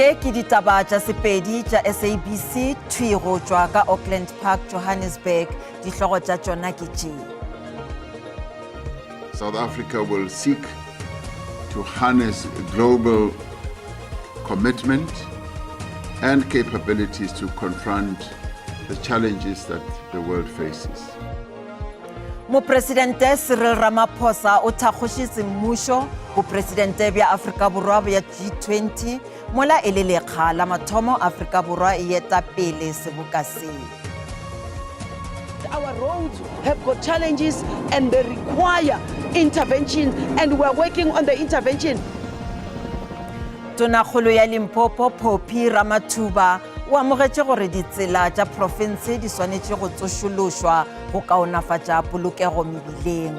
Tše ke ditaba tša Sepedi tša SABC thwi go tšwa ka Auckland Park, Johannesburg. Dihlogo tša tšona ke tše. South Africa will seek to harness global commitment and capabilities to confront the challenges that the world faces. Mopresidente Cyril Ramaphosa o thakgoše semmušo bopresidente bja Afrika Borwa bja G20 mola e le lekga la mathomo Afrika Borwa e eta pele seboka se. Our roads have got challenges and they require intervention and we are working on the intervention. Tonakgolo ya Limpopo Phophi Ramathuba o amogetše gore ditsela tša profense di swanetše go tsošološwa go kaonafatša polokego mebileng.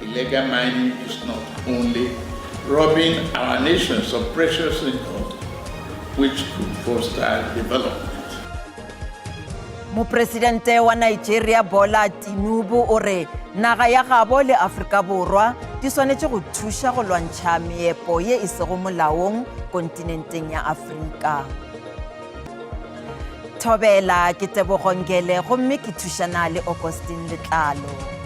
Illegal mining is not only robbing our nations of precious income, which could foster development. Mopresidente wa Nigeria Bola Tinubu o re naga ya gabo le Afrika Borwa di swanetše go thuša go lwantšha meepo ye e sego molaong kontinenteng ya Afrika. Thobela ke Tebogo Ngele gomme ke thušana le Augustine Letlalo.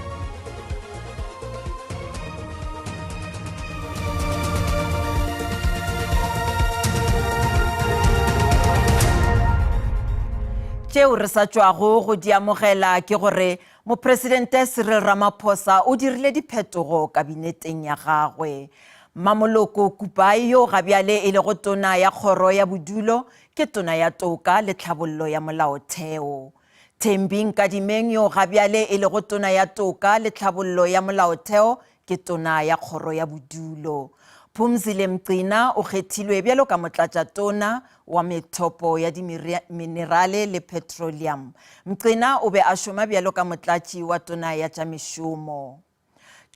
Tšeo re sa tšwago go di amogela ke gore Mopresidente Cyril Ramaphosa o dirile diphetogo kabineteng ya gagwe. Mmamoloko Kubayi yo ga bjale e lego tona ya kgoro ya bodulo ke tona ya toka le tlhabollo ya molaotheo. Thembi Nkadimeng yo ga bjale e lego tona ya toka le tlhabollo ya molaotheo ke tona ya kgoro ya bodulo. Phumzile Mgcina o kgethilwe bjalo ka motlatšatona wa methopo ya diminerale le petroleum. Mgcina o be a šoma bjalo ka motlatši wa tona ya tša mešomo.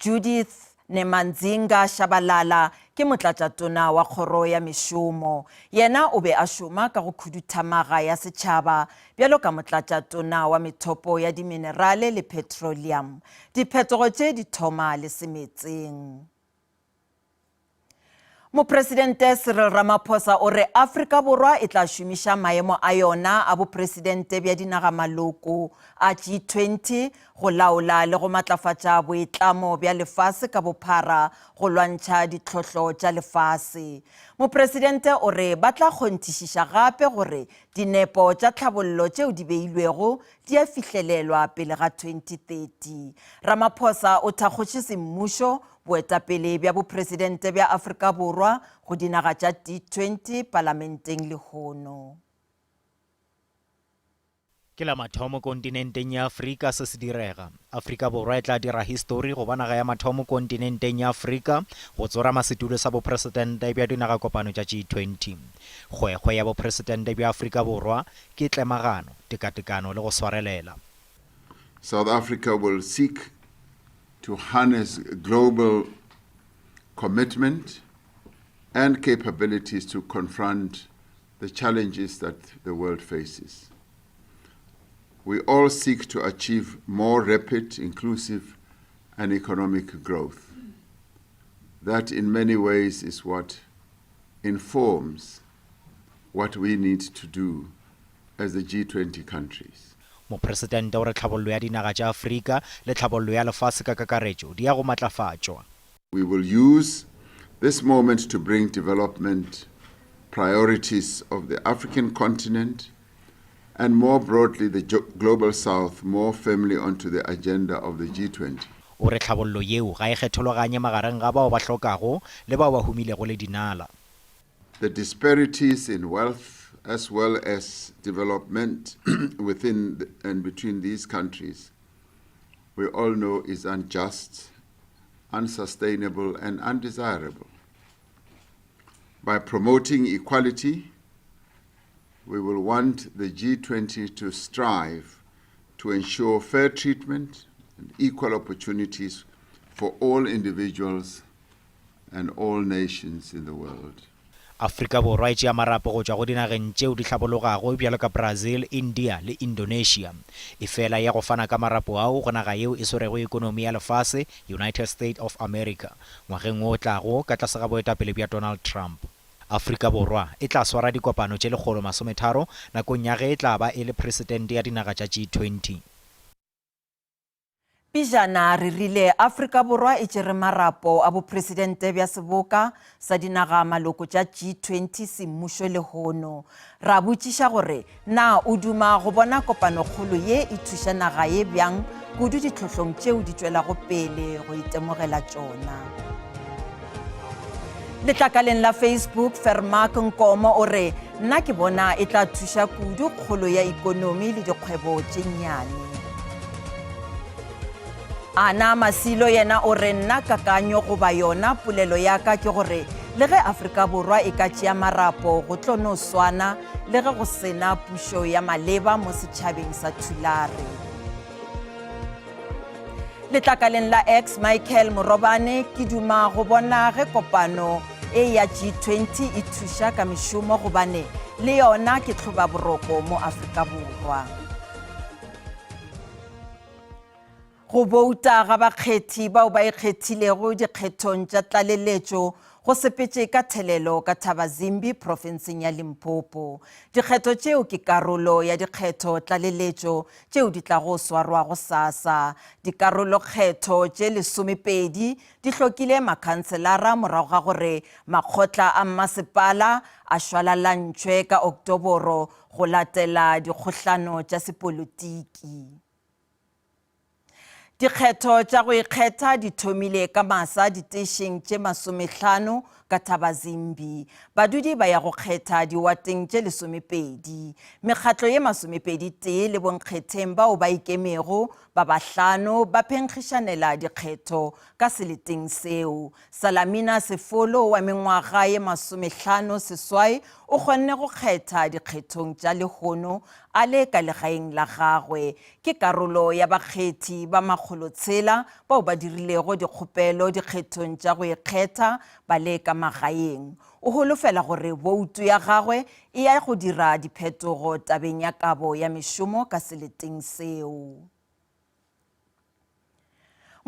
Judith Nemanzinga Shabalala ke motlatšatona wa kgoro ya mešomo. Yena o be a šoma ka go khuduthamaga ya setšhaba bjalo ka motlatšatona wa methopo ya diminerale le petroleum. Diphetogo tše di thoma le semetseng. Mopresidente Cyril Ramaphosa o re Afrika Borwa e tla šomiša maemo a yona a bopresidente bja dinagamaloko a G20 go laola le go matlafatša boitlamo bja lefase ka bophara go lwantšha ditlhohlo tša lefase. Mopresidente o re ba tla kgonthišiša gape gore dinepo tša tlhabollo tšeo di beilwego di a fihlelelwa pele ga 2030. Ramaphosa o thakgotše semmušo Boetapele bja bopresidente bja Afrika Borwa go dinaga tša T20 palamenteng lehono. Ke la mathomo kontinenteng ya Afrika se se direga. Afrika Borwa e tla dira histori go ba naga ya mathomo kontinenteng ya Afrika go tsorama setulo sa bopresidente bja Dinagakopano tša G20. Kgwekgwe ya bopresidente bja Afrika Borwa ke tlemagano, tekatekano le go swarelela. South Africa will seek to harness global commitment and capabilities to confront the challenges that the world faces. We all seek to achieve more rapid, inclusive, and economic growth. That, in many ways, is what informs what we need to do as the G20 countries. Mopresidente o re tlhabollo ya dinaga tša Afrika le tlhabollo ya lefase ka kakaretšo di ya go matlafatšwa. We will use this moment to bring development priorities of the African continent and more broadly the Global South more firmly onto the agenda of the G20. O re tlhabollo yeo ga e kgethologanye magareng ga bao ba hlokago le bao ba humilego le dinala. The disparities in wealth as well as development within and between these countries, we all know is unjust, unsustainable and undesirable. By promoting equality, we will want the G20 to strive to ensure fair treatment and equal opportunities for all individuals and all nations in the world. Afrika Borwa e tšea marapo go tšwa go dinageng tšeo di hlabologago bjalo ka Brazil, India le Indonesia. Efela ya go fana ka marapo ao go naga yeo e swerego ekonomi ya lefase, United State of America, ngwageng wo o tlago ka tlase ga boetapele bja Donald Trump. Afrika Borwa e tla swara dikopano tše 130 nakong ya ge e tla ba e le presidente ya dinaga tša G20. Pejana re rile Afrika Borwa e tšere marapo a bopresidente bja Seboka sa Dinaga Maloko tša G20 semmušo lehono. Ra botšiša gore na o duma go bona kopanokgolo ye e thuša naga ye bjang kudu ditlhohlong tšeo di tšwelago pele go itemogela tšona. Letlakaleng la Facebook, Vermaak Nkomo o re, Nna ke bona e tla thuša kudu kgolo ya ikonomi le dikgwebo tše nnyane. Ana Masilo yena o re, Nna kakanyo goba yona polelo ya ka ke gore le ge Afrika Borwa e ka tšea marapo go tlo no swana le ge go sena pušo ya maleba mo setšhabeng sa Thulare. Letlakaleng la X, Michael Morobane, ke duma go bona ge kopano e ya G20 e thuša ka mešomo gobane le yona ke tlhobaboroko mo Afrika Borwa. Go bouta ga bakgethi bao ba ikgethilego dikgethong tša tlaleletšo go sepetše ka thelelo ka Thabazimbi profenseng ya Limpopo. Dikgetho tšeo ke karolo ya dikgetho tlaleletšo tšeo di tlago swarwa gosasa. Dikarolokgetho tše lesomepedi di hlokile makhanselara morago ga gore makgotla a mmasepala a šwalalantšhwe ka Oktoboro go latela dikgohlano tša sepolotiki. Dikgetho tša go ikgetha di thomile ka masa diteišeng tše masomehlano ka Thabazimbi. Badudi ba ya go kgetha diwateng tše lesomepedi. Mekgatlo ye masomepedi tee le bonkgetheng bao ba ikemego ba bahlano ba phenkgišanela dikgetho ka seleteng seo. Salamina Sefolo wa mengwaga ye masomehlano seswai o kgonne go kgetha dikgethong tša lehono a le ka legaeng la gagwe. Ke karolo ya bakgethi ba makgolotshela bao ba dirilego dikgopelo dikgethong tša go ikgetha ba le ka magaeng. O holofela gore boutu ya gagwe e ya go dira diphetogo tabeng ya kabo ya mešomo ka seleteng seo.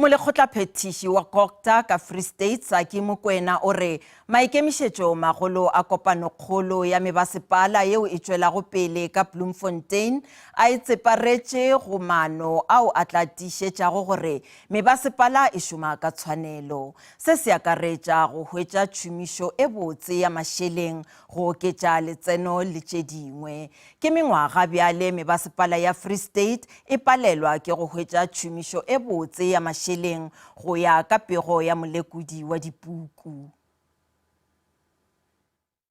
Molekgotlaphethiši wa Cogta ka Free State, Saki Mokwena o re maikemišetšo magolo a kopanokgolo ya mebasepala yeo e tšwelago pele ka Bloemfontein a e tseparetše go maano ao a tla tiišetšago gore mebasepala e šoma ka tshwanelo. Se se akaretša go hwetša tšhomišo e botse ya mašeleng, go oketša letseno le tše dingwe. Ke mengwaga bjale mebasepala ya Free State e palelwa ke go hwetša tšhomišo e botse ya mašeleng go ya ka pego ya molekodi wa dipuku.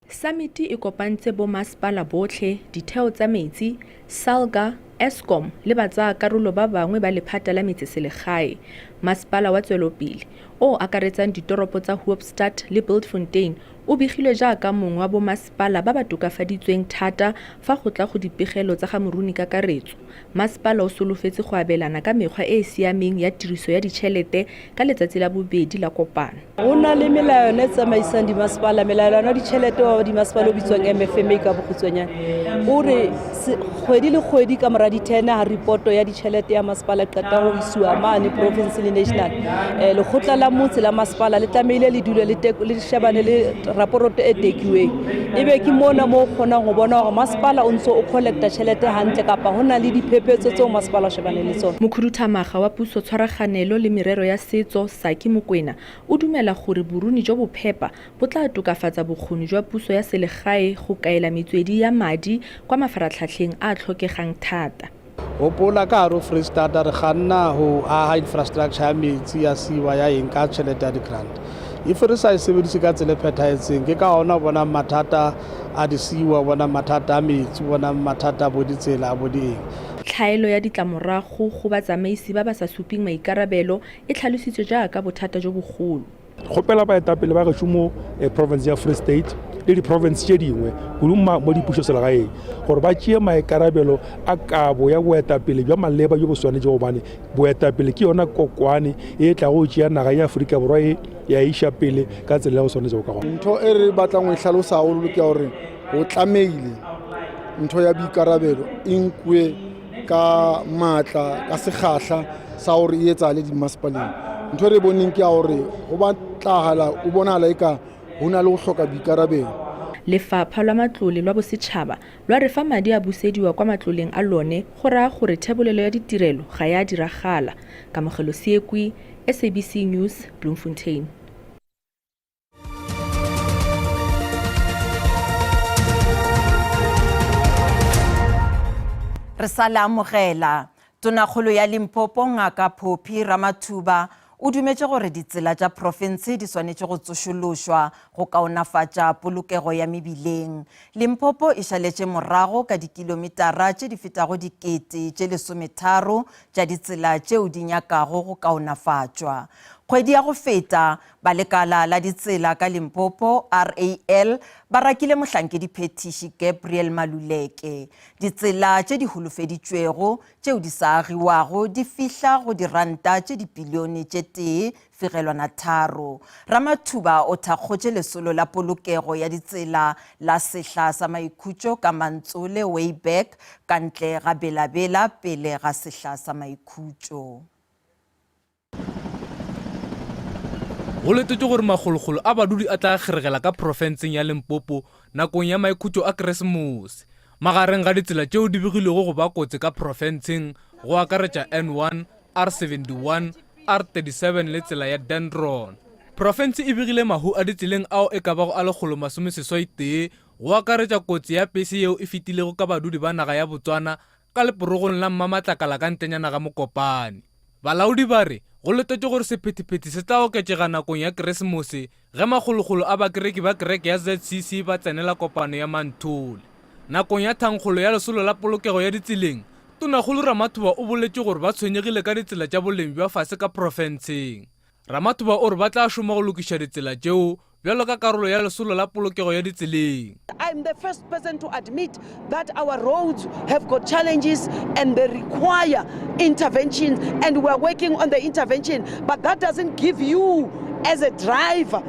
Samiti e kopantse bomasepala botlhe, ditheo tsa metsi, Salga, Eskom le batsayakarolo ba bangwe ba lephata la metseselegae. Masepala wa Tswelopele, o o akaretsang ditoropo tsa Hoopstad le Bultfontein, o begilwe jaaka mongwe wa bomasepala ba ba tokafaditsweng thata fa go tla go dipegelo tsa ga Moruni-Kakaretso. Masepala o solofetse go abelana ka mekgwa e e siameng ya tiriso ya ditšhelete ka letsatsi la bobedi la kopano. Go na le melawana e tsamaisang dimasepala, melawana ya ditšhelete wa dimasepala o bitswang MFMA ka bokhutswanyane o re kgwedi le kgwedi ka mora di-ten ha ripoto ya ditšhelete ya masepala qeta go isiwa mane province le national um lekgotla la motse la masepala le tlamehile le dule le shebane le raporoto e tekiweng e be ke mona mo o kgonang go bona gore masepala o ntse o collecta tšhelete hantle kapa go na le diphephetso tseo masepala o shebane le tsona. Mokhuduthamaga wa Puso Tshwaraganelo le Merero ya Setso, Saki Mokwena, o dumela gore boruni jo bo phepa bo tla tokafatsa bokgoni jwa puso ya selegae go kaela metswedi ya madi kwa mafaratlhatlheng a a tlhokegang thata. Gopola ka gare ho Freistata re ganna ho aha infrastructure ya metsi, ya sewa, ya eng ka tjhelete ya di-grant. If re sa e sebedise ka tsela e phethahetseng, ke ka hona o bonang mathata a disiwa, o bonang mathata a metsi, o bonang mathata a bo ditsela, a bo di eng. Tlhaelo ya ditlamorago go batsamaisi ba ba sa suping maikarabelo e tlhalositswe jaaka bothata jo bogolo. Kgopela baetapele ba gešo mo eh, province ya Free State le di-province tše dingwe kudu mo dipušoselegaeng gore ba tšee maikarabelo a kabo ya boetapele bja maleba bjo bo swanetšego gobane boetapele ke yona kokwane e tlago go tšea naga ya Afrika Borwa e ya iša pele ka tsela ya go swanetšego ka gona. Ntho e re batlang go e hlalosa haholo ke ya gore go tlameile ntho ya boikarabelo e nkuwe ka maatla ka sekgahla sa gore e etsagale dimasepaleng ntho e re boneng ke ya gore go batlagala o bonagala e ka go na le go hloka boikarabelo. Lefapha lwa Matlole lwa Bosetšhaba lwa re fa madi a busediwa kwa matloleng a lone go raya gore thebolelo ya ditirelo ga ya diragala. Kamogelo Seekwi, SABC News, Bloemfontein. Re sa le amogela. Tonakgolo ya Limpopo Ngaka Phophi Ramathuba o dumetše gore ditsela tša profense di swanetše go tsošološwa go kaonafatša polokego ya mebileng. Limpopo e šaletše morago ka dikilomitara tše di fetago dikete tše lesometharo tša ditsela tšeo di nyakago go kaonafatšwa. Kgwedi ya go feta, Ba lekala la ditsela ka Limpopo, RAL, ba rakile mohlankediphethiši Gabriel Maluleke. Ditsela tše di holofeditšwego tšeo di sa agiwago di fihla go diranta tše dipilione tše tee fegelwana tharo. Ramathuba o thakgotše lesolo la polokego ya ditsela la sehla sa maikhutšo ka Mantsole Wayback ka ntle ga Bela-Bela pele ga sehla sa maikhutšo. Go letetšwe gore makgolokgolo a badudi a tla kgeregela ka profenseng ya Limpopo nakong ya maikhutšo a Keresemose. Magareng ga ditsela tšeo di begilwego go ba kotsi ka profenseng go akaretša N1, R71, R37 le tsela ya Dendron. Profense e begile mahu a ditseleng ao e ka bago a 181 go akaretša kotsi ya pese yeo e fetilego ka badudi ba naga ya Botswana ka leporogong la Mmamatlakala ka ntlenyana ga Mokopane. Balaodi ba re go letetšwe gore sephethephethe se tla oketšega nakong ya Keresemose ge makgolokgolo a bakereki ba kereke ya ZCC ba tsenela kopano ya Manthole. Nakong ya thankgolo ya lesolo la polokego ya ditseleng, Tonakgolo Ramathuba o boletše gore ba tshwenyegile ka ditsela tša boleng bja fase ka profenseng. Ramathuba o re ba tla šoma go lokiša ditsela tšeo bjalo ka karolo ya lesolo la polokego ya ditseleng. I'm the first person to admit that our roads have got challenges and they require intervention and we are working on the intervention but that doesn't give you as a driver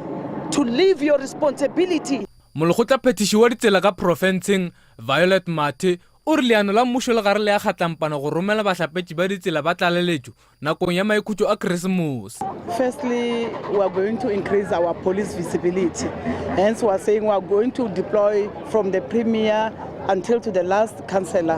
to leave your responsibility. Molekgotlaphethiši wa ditsela ka profenseng, Violet Mathe, o re leano la mmušo le gare le a kgatlampana go romela bahlapetši ba ditsela ba tlaleletšo nakong ya maikhutšo a Keresemose. Firstly, we are going to increase our police visibility. Hence, we are saying we are going to deploy from the premier until to the last councillor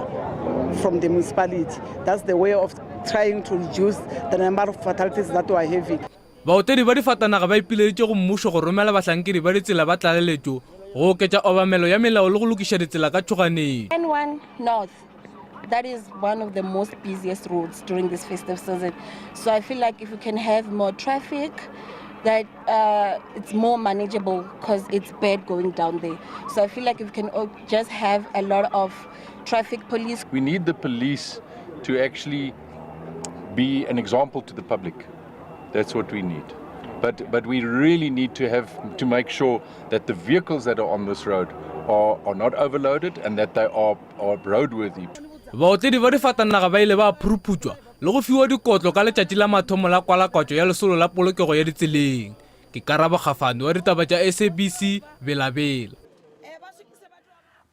from the municipality. That's the way of trying to reduce the number of fatalities that we are having. Baotledi ba difatanaga ba ipileditše go mmušo go romela bahlankedi ba ditsela ba tlaleletšo go oketša obamelo ya melao le go lokiša ditsela ka tšhoganetšo. N1 North that is one of the most busiest roads during this festive season. So I feel like if we can have more traffic, that uh, it's more manageable because it's bad going down there. So I feel like if we can just have a lot of traffic police. We need the police to actually be an example to the public. That's what we need. But, but we really need to have to make sure that the vehicles that are on this road are, are not overloaded and that they are, are roadworthy. Baotledi ba difatanaga ba ile ba phuruphutšwa le go fiwa dikotlo ka letšatši la mathomo la kwalakwatšo ya lesolo la polokego ya ditseleng. Ke Karabo Kgafane wa ditaba tša SABC, Bela-Bela.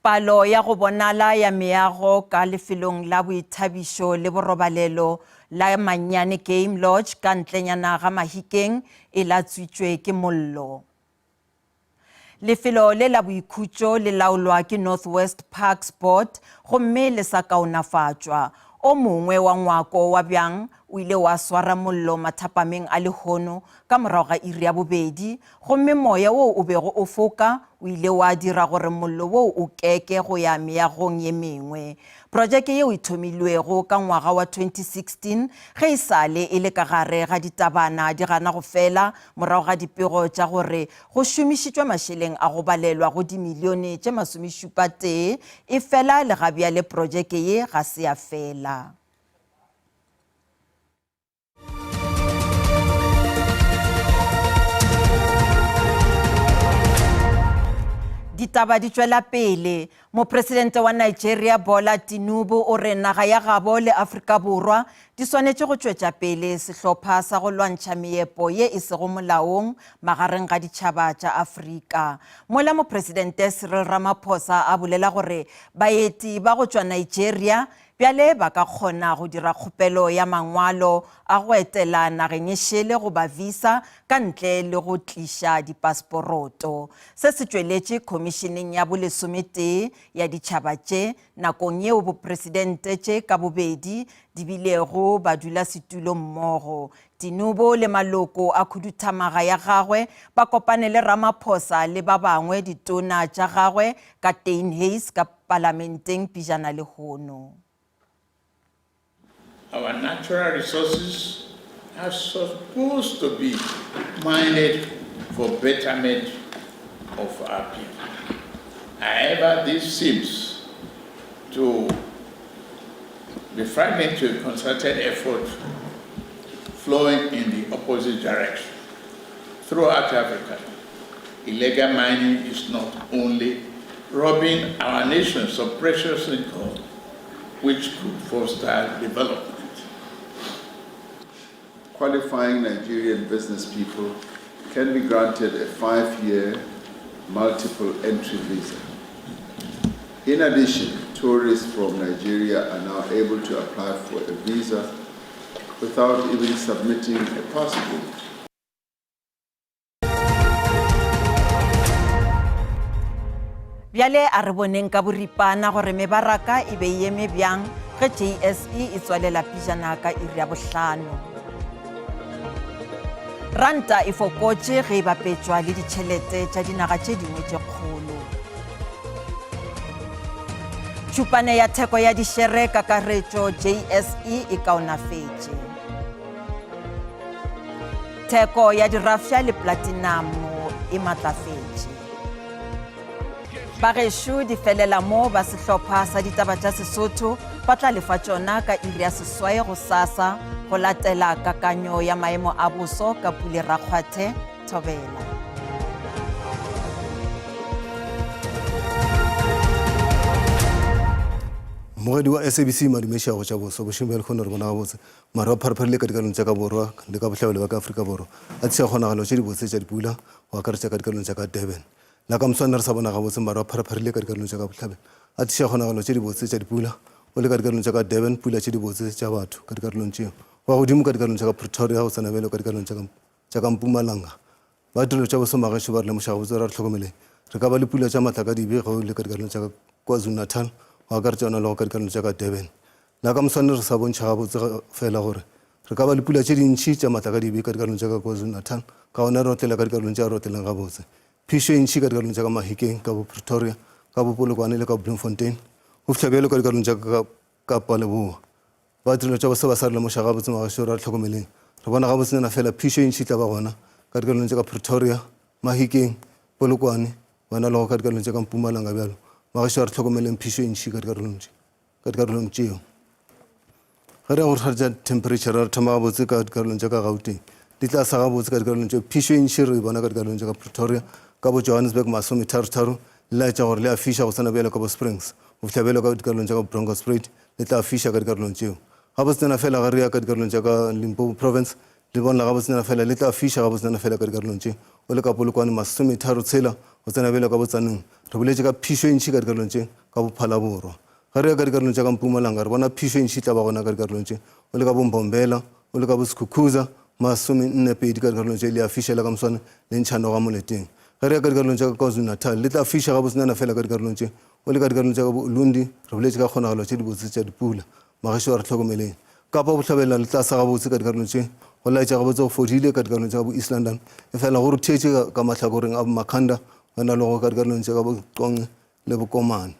Palo ya go bonala ya meago ka lefelong la boithabišo le borobalelo la Mannyane Game Lodge ka ntlenyana ga Mahikeng e latswitšwe ke mollo. Lefelo le la boikhutšo le laolwa ke North West Parks Board gomme le sa kaonafatšwa. O mongwe wa ngwako wa bjang o ile wa swara mollo mathapameng a lehono ka morago ga iri ya bobedi gomme moya wo o bego o foka o ile wa dira gore mollo woo o keke go ya meagong ye mengwe. Projeke yeo e thomilwego ka ngwaga wa 2016 ge e sa le e le ka gare ga ditabana di gana go fela morago ga dipego tša gore go šomišitšwe mašeleng a go balelwa go dimilione tše masomešupatee, efela le gabjale projeke ye ga se ya fela. Ditaba di tšwela pele. Mopresidente wa Nigeria Bola Tinubu o re naga ya gabo le Afrika Borwa di swanetše go tšwetša pele sehlopha sa go lwantšha meepo ye e sego molaong magareng ga ditšhaba tša Afrika. Mola Mopresidente Cyril Ramaphosa a bolela gore baeti ba go tšwa Nigeria. Bjale ba ka kgona go dira kgopelo ya mangwalo a go etela nageng e šele goba visa ka ntle le go tliša dipasporoto. Se se tšweletše Khomišeneng ya bolesometee ya Ditšhaba tše nakong yeo bopresidente tše ka bobedi di bilego badulasetulo mmogo. Tinubu le maloko a khuduthamaga ya gagwe ba kopane le Ramaphosa le ba bangwe ditona tša gagwe ka Tuynhuys ka palamenteng pijana lehono. Our natural resources are supposed to be mined for betterment of our people. However, this seems to be fragment to a concerted effort flowing in the opposite direction. Throughout Africa, illegal mining is not only robbing our nations of precious income, which could foster development. Qualifying Nigerian business people can be granted a five-year multiple entry visa. In addition, tourists from Nigeria are now able to apply for a visa without even submitting a passport. Bjale a re boneng ka boripana gore mebaraka e be e eme bjang ge JSE e tswalela pijana ka iri ya bohlano. Ranta e fokotše ge e bapetšwa le ditšhelete tša dinaga tše dingwe tše kgolo. Tšhupane ya theko ya dišere kakaretšo JSE e kaonafetše. Theko ya dirafša le platinamo e matlafetše. Bagešo di felela mo ba sehlopha sa ditaba tša Sesotho ba tla lefa tšona ka iri ya seswai gosasa go latela kakanyo ya maemo a boso ka Pule Rakgwathe Thobela. Mmogedi wa SABC Madume Šago tša boso bošego bja lehono re bona gabotse Maru a pharepharile ka dikarolong tša ka borwa le ka bohlabela bja ka Afrika Borwa a tliša kgonagalo tše dibotse tša dipula go akaretša ka dikarolong tša ka Durban. La ka moswane re sa bona gabotse maru a pharepharile ka dikarolong tša ka bohlabela a tliša kgonagalo tše dibotse tša dipula o le ka dikarolong tša ka Durban pula tše dibotse tša batho ka dikarolong tšeo go ya godimo ka dikarolong tša ka Pretoria go tsena bjalo ka dikarolong tša ka tša ka Mpumalanga. Ba tirelo tša bosomagešu ba re lemoša gabotse gore a re hlokomeleng re ka ba le pula tša matlakadibe ge o le ka dikarolong tša ka KwaZulu-Natal go akaretša yona le go ka dikarolong tša ka Durban. La ka moswane re sa bontšha gabotse fela gore re ka ba le pula tše dintši tša matlakadibe ka dikarolong tša ka KwaZulu-Natal, ka gona re otlela ka dikarolong tša re otlelang gabotse. Phišo e ntši ka dikarolong tša ka Mahikeng, ka bo Pretoria, ka bo Polokwane le ka bo Bloemfontein, go fihla bjalo ka dikarolong tša ka Kapa Leboa. Ba tirelo tša boso ba sa re lemoša gabotse magašo re a re hlokomeleng. Re bona gabotsenyana fela phišo e ntši e tla ba gona ka dikarolong tša ka Pretoria, Mahikeng, Polokwane, gona le go ka dikarolong tša ka Mpumalanga bjalo. Magašo a re hlokomeleng phišo e ntši ka dikarolong tše ka dikarolong tšeo. Ge re ya go rutha temperature re thoma gabotse ka dikarolong tša ka Gauteng. Di tla sa gabotse ka dikarolong tšeo. Phišo e ntši re e bona ka dikarolong tša ka Pretoria, ka bo Johannesburg masometharotharo, le laetša gore le a fiša go swana bjalo ka bo Springs, go fihla bjalo ka dikarolong tša ka Bronkhorstspruit, le tla fiša ka dikarolong tšeo. Gabotsenyana fela ge re ya ka dikarolong tša ka Limpopo Province, le bonala gabotsenyana fela le tla fiša gabotsenyana fela ka dikarolong tše. O le ka Polokwane masometharo tshela go tsena bjalo ka bo Tzaneen. Re boletše ka phišo e ntši ka dikarolong tše ka bo Phalaborwa. Ge re ya ka dikarolong tša ka Mpumalanga, re bona phišo e ntši e tla ba gona ka dikarolong tše. O le ka bo Mbombela, o le ka bo Skukuza, masomenne pedi ka dikarolong tše le a fiša la ka moswane le ntšha noga moleteng. Ge re ya ka dikarolong tša ka KwaZulu-Natal, le tla fiša gabotsenyana fela ka dikarolong tše. O le ka dikarolong tša ka bo Ulundi, re boletše ka kgonagalo tše dibotse tša dipula. Magešo a re hlokomeleng. Kapa Bohlabela le tla sa gabotse ka dikarolong tše. Go laetša gabotse go fodile ka dikarolong tša ka bo East London, efela go ruthetše ka mahlakoreng a bo Makhanda, go na le go ka dikarolong tša ka bo Qonce le bo Komane.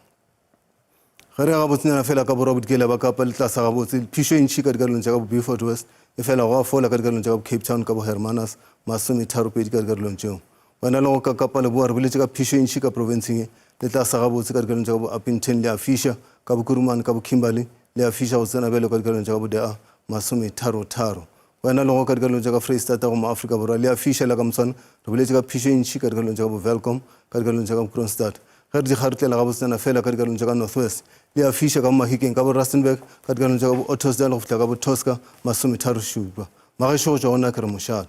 Ge re ya gabotsenyana fela ka borwa bodikela ba Kapa le tlasa gabotse, phišo e ntši ka dikarolong tša ka bo Beaufort West, efela go a fola ka dikarolong tša ka bo Cape Town ka bo Hermanus, masometharopedi ka dikarolong tšeo. Wena le go ka Kapa Leboa re boletše ka phišo e ntši ka profenseng ye, le tlasa gabotse ka dikarolong tša ka bo Upington le a fiša, ka bo Kuruman ka bo Kimberley le a fiša go tsena bjalo ka dikarolong tša ka bo De Aar, masometharotharo. Wena le go ka dikarolong tša ka Freistata go mo Afrika Borwa le a fiša la ka moswane re boletše ka phišo e ntši ka dikarolong tša ka bo Welkom ka dikarolong tša ka bo Kroonstad. Ge re di kgarutlela gabotsenyana feela ka dikarolong tša ka North West le a fiša ka bo Mahikeng ka bo Rustenburg ka dikarolong tša ka bo Ottosdal go fihla ka bo Tosca masometharošupa. Magešo go tšwa go nna ke re mošate.